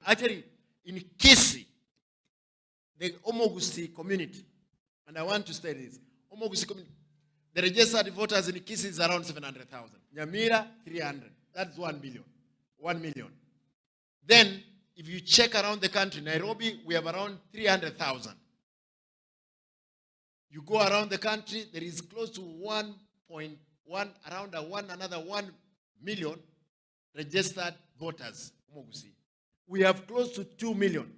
Actually, in Kisii, the Omogusii community, and I want to say this, Omogusii community, the registered voters in Kisii is around 700,000. Nyamira, 300. That's 1 million. 1 million. Then, if you check around the country, Nairobi, we have around 300,000. You go around the country, there is close to 1.1, around a one, another 1 million registered voters. Omogusii. We have close to 2 million.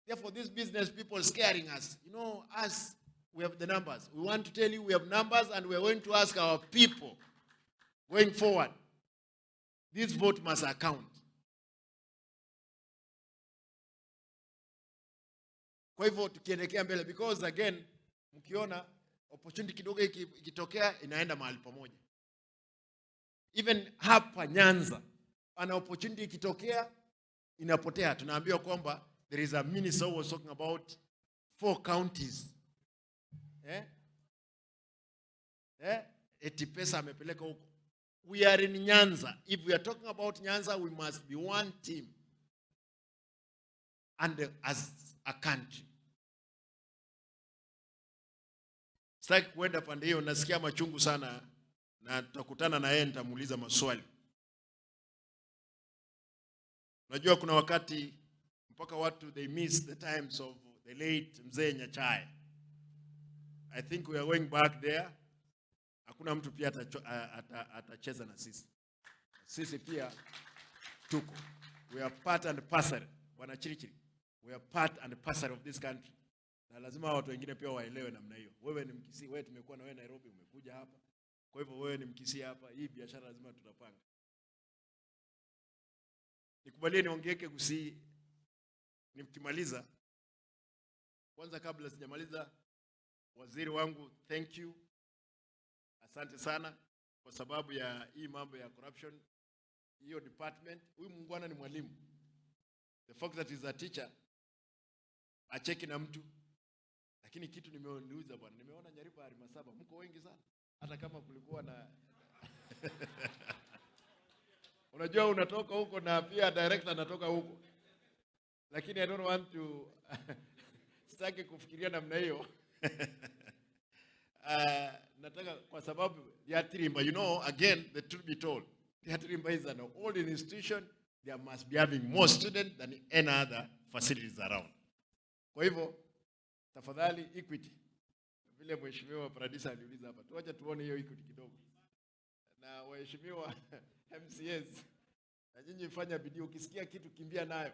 Therefore, these business people scaring us. You know, us, we have the numbers. We want to tell you we have numbers, and we are going to ask our people going forward. This vote must account. Kwa hivyo tukielekea mbele, because again, mkiona opportunity kidogo ikitokea inaenda mahali pamoja. Even hapa Nyanza, ana opportunity ikitokea inapotea. Tunaambiwa kwamba there is a minister who was talking about 4 counties. Eti pesa amepeleka huko. We are in Nyanza. If we are talking about Nyanza, we must be one team. And as a country. Sitaki kuenda pande hiyo, nasikia machungu sana, na tutakutana na yeye, nitamuuliza maswali. Unajua kuna wakati mpaka watu they miss the times of the late Mzee Nyachae. I think we are going back there. Hakuna mtu pia atacheza na sisi. Sisi pia tuko. We are part and parcel. Bwana Chirichiri. We are part and parcel of this country. Na lazima watu wengine pia waelewe namna hiyo. Wewe ni Mkisii, wewe tumekuwa na wewe Nairobi, umekuja hapa. Kwa hivyo wewe ni Mkisii hapa, hii biashara lazima tutapanga. Nikubalie niongee Kisii nikimaliza. Kwanza kabla sijamaliza, waziri wangu, thank you. Asante sana kwa sababu ya hii mambo ya corruption. Hiyo department, huyu muungwana ni mwalimu. The fact that he's a teacher, acheki na mtu. Lakini kitu nimeuliza bwana, nimeona Nyaribari Masaba mko wengi sana. Hata kama kulikuwa na unajua unatoka huko na pia director anatoka huko. Lakini I don't want to sitaki kufikiria namna hiyo. Nataka kwa sababu ya Tirimba, again, the truth be told, the Tirimba is an old institution. There must be having more students than any other facilities around. Kwa hivyo, tafadhali equity. Vile Mheshimiwa Paradisa aliuliza hapa, tuache tuone hiyo equity kidogo. Na waheshimiwa MCAs, na nyinyi fanya bidii, ukisikia kitu kimbia nayo.